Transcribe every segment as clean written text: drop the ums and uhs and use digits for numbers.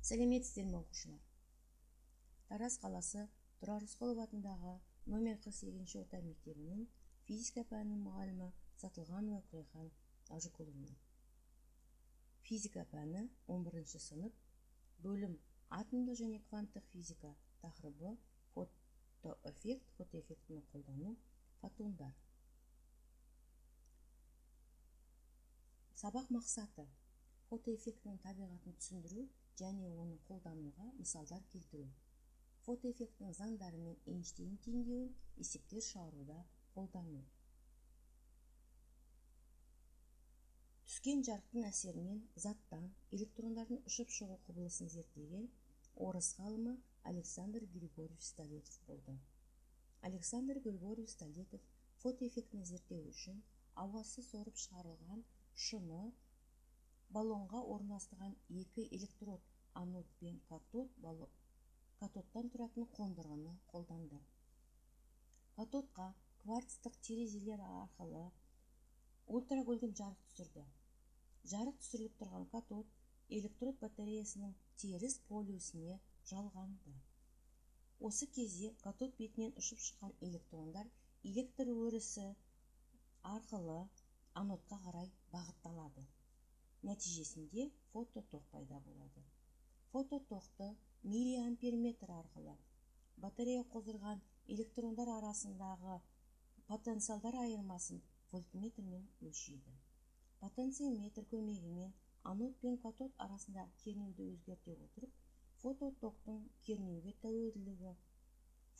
Сәлеметсіздер ме, оқушылар? Тараз қаласы Тұрар Рысқұлов атындағы номер 48 орта мектебінің физика пәнінің мұғалімі Сатылғанова Күлайхан Ажықұловна. Физика пәні 11 сынып, бөлім атомдық және кванттық физика, тақырыбы фотоэффект, фотоэффектіні қолдану, фотондар. Сабақ мақсаты: фотоэффектінің табиғатын түсіндіру және оны қолдануға мысалдар келтіру. Фотоэффектінің заңдары мен Эйнштейн теңдеуін есептер шығаруда қолдану. Түскен жарықтың әсерінен заттан электрондардың ұшып шығу құбылысын зерттеген орыс ғалымы Александр Григорьевич Столетов болды. Александр Григорьевич Столетов фотоэффектіні зерттеу үшін ауасы сорып шығарылған шыны баллонға орналастырған екі электрод, анод пен катодтан тұратын қондырғыны қолданды. Катодқа кварцтық терезелер арқылы ультракүлгін жарық түсірді. Жарық түсіріліп тұрған катод электрод батареясының теріс полюсіне жалғанды. Осы кезде катод бетінен ұшып шыққан электрондар электр өрісі арқылы анодқа қарай бағытталады. Нәтижесінде фототок пайда болады. Фототоқты миллиамперметр арқылы батарея қоздырған электрондар арасындағы потенциалдар айырмасын вольтметрмен өлшейді. Потенциометр көмегімен анод пен катод арасындағы кернеуді өзгерте отырып, фототоктың кернеуге тәуелділігі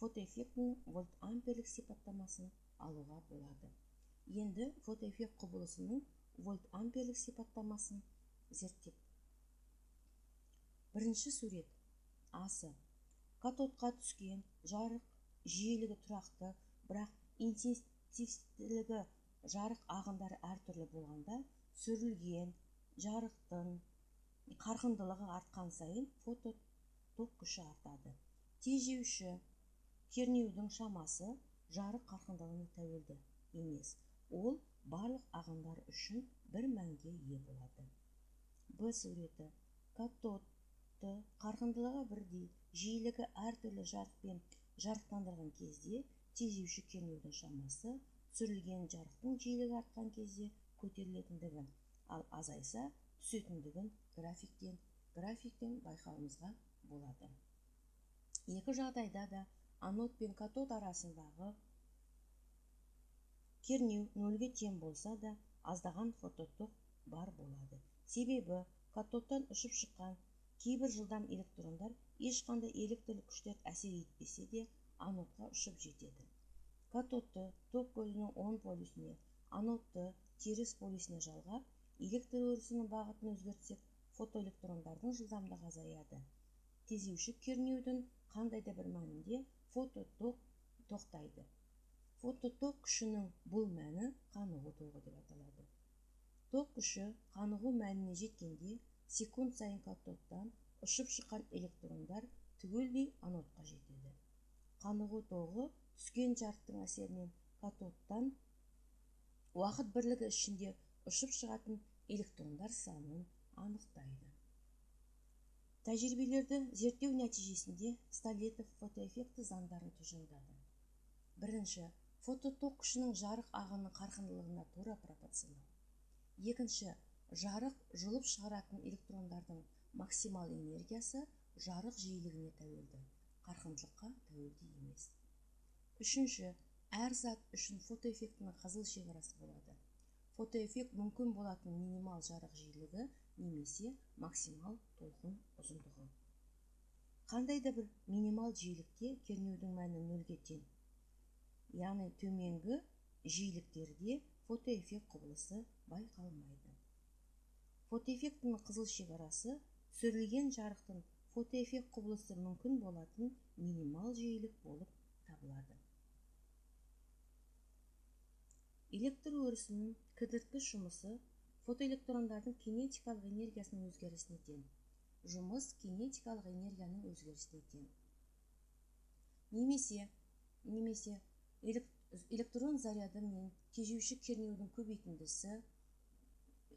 фотоэффектінің вольт-амперлік сипаттамасын алуға болады. Енді фотоэффект құбылысының вольт-амперлік сипаттамасын зерттеп. Бірінші сурет. Асы. Катодқа түскен жарық жиілігі тұрақты, бірақ интенсивтілігі жарық ағындары әртүрлі болғанда, түсірілген жарықтың қарқындылығы артқан сайын фототок күші артады. Тежеуші кернеудің шамасы жарық қарқындылығына тәуелді емес. Ол барлық ағындар үшін бір мәнге ие болады. Б суреті. Катодты қарқындылығы бірдей, жиілігі әртүрлі жарықпен жарықтандырған кезде тежеуші кернеудің шамасы түсірілген жарықтың жиілігі артқан кезде көтерілетіндігін, ал азайса түсетіндігін графиктен байқауымызға болады. Екі жағдайда да анод пен катод арасындағы кернеу нөлге тең болса да аздаған фототок бар болады. Себебі катодтан ұшып шыққан кейбір жылдам электрондар ешқандай электрлік күштер әсер етпесе де анодқа ұшып жетеді. Катодты ток көзінің оң полюсіне, анодты теріс полюсіне жалғап, электр өрісінің бағытын өзгертсек, фотоэлектрондардың жылдамдығы азаяды. Тежеуші кернеудің қандай да бір мәнінде фототок тоқтайды. Фототок күшінің бұл мәні қанығу тоғы деп аталады. Ток күші қанығу мәніне жеткенде секунд сайын катодтан ұшып шыққан электрондар түгелдей анодқа жетеді. Қанығу тоғы түскен жарықтың әсерінен катодтан уақыт бірлігі ішінде ұшып шығатын электрондар санын анықтайды. Тәжірибелерді зерттеу нәтижесінде Столетов фотоэффекті заңдарын тұжырымдады. Бірінші, фототок күшінің жарық ағынының қарқындылығына тура пропорционал. Екінші, жарық жұлып шығаратын электрондардың максимал энергиясы жарық жиілігіне тәуелді, қарқындылыққа тәуелді емес. Үшінші, әр зат үшін фотоэффектінің қызыл шекарасы болады. Фотоэффект мүмкін болатын минимал жарық жиілігі немесе максимал толқын ұзындығы. Қандай да бір минимал жиілікте кернеудің мәні нөлге тең. Яғни төменгі жиіліктерде фотоэффект құбылысы байқалмайды. Фотоэффектінің қызыл шекарасы түсірілген жарықтың фотоэффект құбылысы мүмкін болатын минимал жиілік болып табылады. Электр өрісінің кідірткіш жұмысы фотоэлектрондардың кинетикалық энергиясының өзгерісіне тең. Жұмыс кинетикалық энергияның өзгерісіне тең. Немесе электрон заряды мен тежеуші кернеудің көбейтіндісі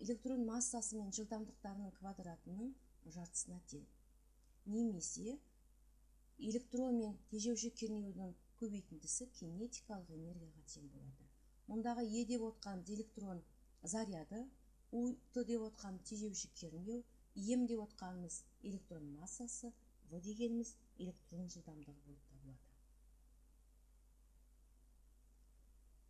электрон массасы мен жылдамдықтарының квадратының жартысына тең. Немесе электрон мен тежеуші кернеудің көбейтіндісі кинетикалық энергияға тең болады. Мұндағы Е деп отқанымыз электрон заряды, У Т деп отқан тежеуші кернеу, М деп отқанымыз электрон массасы, В дегеніміз электрон жылдамдығы болып табылады.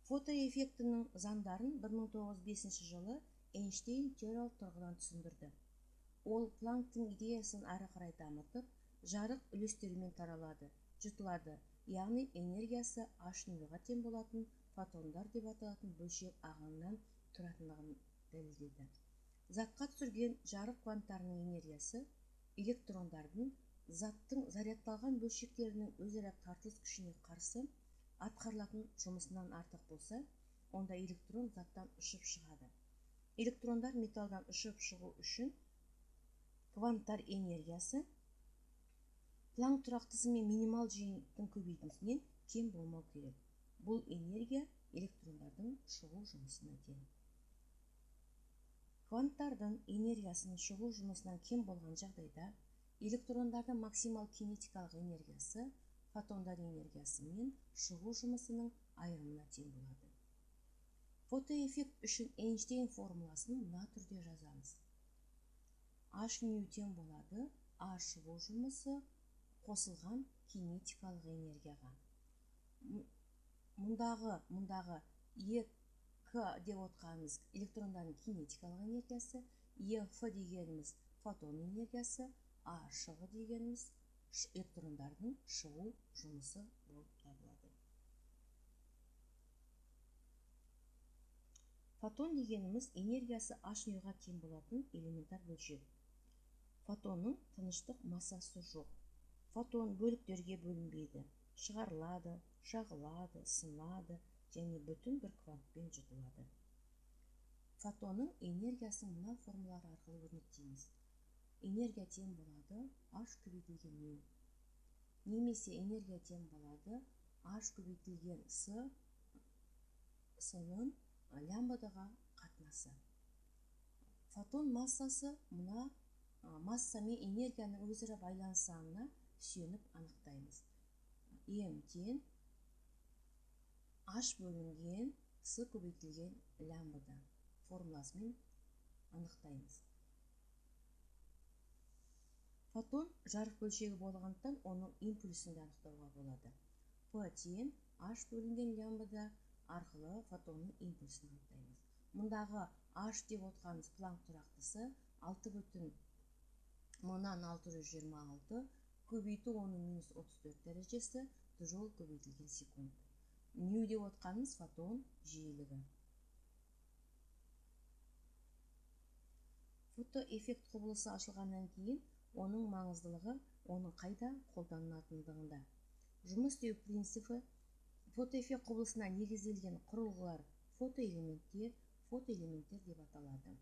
Фотоэффектінің заңдарын 1905 жылы Эйнштейн теориялық тұрғыдан түсіндірді. Ол Планктың идеясын ары қарай дамытып, жарық үлестерімен таралады, жұтылады, яғни энергиясы H нөлға тең болатын фотондар деп аталатын бөлшек ағынынан тұратындығын дәлелдеді. Затқа түсірген жарық кванттарының энергиясы электрондардың заттың зарядталған бөлшектерінің өзара тартылыс күшіне қарсы атқарылатын жұмысынан артық болса, онда электрон заттан ұшып шығады. Электрондар металдан ұшып шығу үшін кванттар энергиясы Планк тұрақтысы мен минимал жиіліктің көбейтіндісінен кем болмау керек. Бұл энергия электрондардың шығу жұмысына тең. Кванттардың энергиясының шығу жұмысынан кем болған жағдайда электрондардың максимал кинетикалық энергиясы фотондар энергиясы мен шығу жұмысының айырымына тең болады. Фотоэффект үшін Эйнштейн формуласын мына түрде жазамыз. H ню тең болады А шығу жұмысы қосылған кинетикалық энергияға. Мұндағы Е К деп отқанымыз электрондардың кинетикалық энергиясы, Е Ф дегеніміз фотон энергиясы, А шығы дегеніміз электрондардың шығу жұмысы болып табылады. Фотон дегеніміз энергиясы H нюға тең болатын элементар бөлшек. Фотонның тыныштық массасы жоқ. Фотон бөліктерге бөлінбейді, шығарылады, шағылады, сынады және бүтін бір квантпен жұтылады. Фотонның энергиясын мына формулалар арқылы өрнектейміз. Энергия тең болады H көбейтілген ню. Немесе энергия тең болады H көбейтілген С, С-ның лямбдаға қатынасы. Фотон массасы мына масса мен энергияның өзара байланыс заңына сүйеніп анықтаймыз. М тең H бөлінген С көбейтілген лямбда формуласымен анықтаймыз. Фотон жарық бөлшегі болғандықтан оның импульсін де анықтауға болады. П тең H бөлінген лямбда арқылы фотонның импульсін анықтаймыз. Мұндағы H деп отқанымыз Планк тұрақтысы 6,626 көбейту 10-34 дәрежесі джоул көбейтілген секунд. Ню деп отқанымыз фотон жиілігі. Фотоэффект құбылысы ашылғаннан кейін оның маңыздылығы оның қайда қолданылатындығында. Жұмыс істеу принципі фотоэффект құбылысына негізделген құрылғылар фотоэлементтер, фотоэлементтер деп аталады.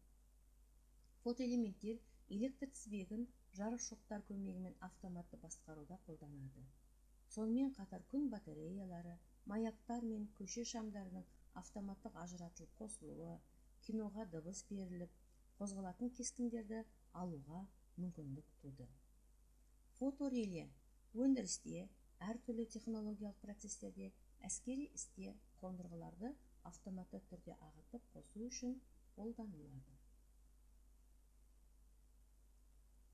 Фотоэлементтер электр тізбегін жарық шоқтар көмегімен автоматты басқаруда қолданады. Сонымен қатар күн батареялары, маяктар мен көше шамдарының автоматтық ажыратылып қосылуы, киноға дыбыс беріліп, қозғалатын кескіндерді алуға мүмкіндік туды. Фотореле өндірісте, әртүрлі технологиялық процестерде, әскери істе қондырғыларды автоматты түрде ағытып қосу үшін қолданылады.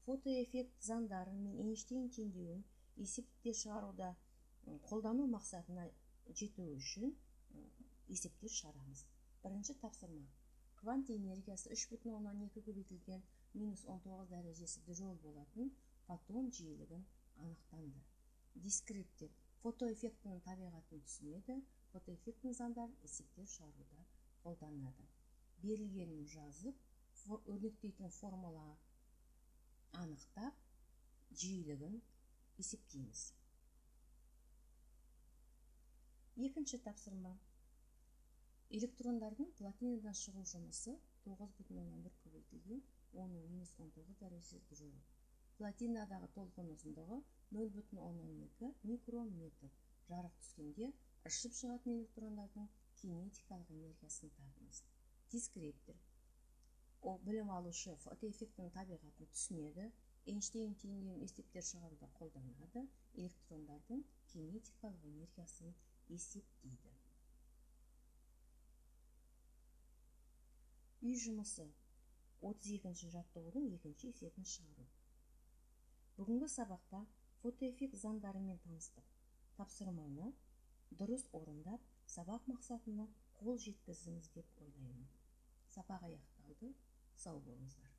Фотоэффект заңдары мен Эйнштейн теңдеуін есептер шығаруда қолдану мақсатына жету үшін есептер шығарамыз. Бірінші тапсырма. Квант энергиясы 3,2 көбейтілген -19 дәрежесі джоул болатын фотон жиілігін анықтанды. Дескриптер фотоэффектінің табиғатын түсінеді, фотоэффектінің заңдарын есептер шығаруда қолданады. Берілгенін жазып, өрнектейтін формула анықтап, жиілігін есептейміз. Екінші тапсырма. Электрондардың платинадан шығу жұмысы 9,1 көбейтілген 10-19 дәрежесі джоул. Платинадағы толқын ұзындығы 0,2 микрометр. Жарық түскенде ұшып шығатын электрондардың кинетикалық энергиясын табыңыз. Дескриптор. Ол білім алушы фотоэффектінің табиғатын түсінеді, Эйнштейн теңдеуін есептер шығаруда қолданады, электрондардың кинетикалық энергиясын есептейді. Үй жұмысы 32-ші жаттығудың екінші есебін шығару. Бүгінгі сабақта фотоэффект заңдарымен таныстық. Тапсырманы дұрыс орындап, сабақ мақсатына қол жеткіздіңіз деп ойлаймын. Сабақ аяқталды. Сау болыңыздар.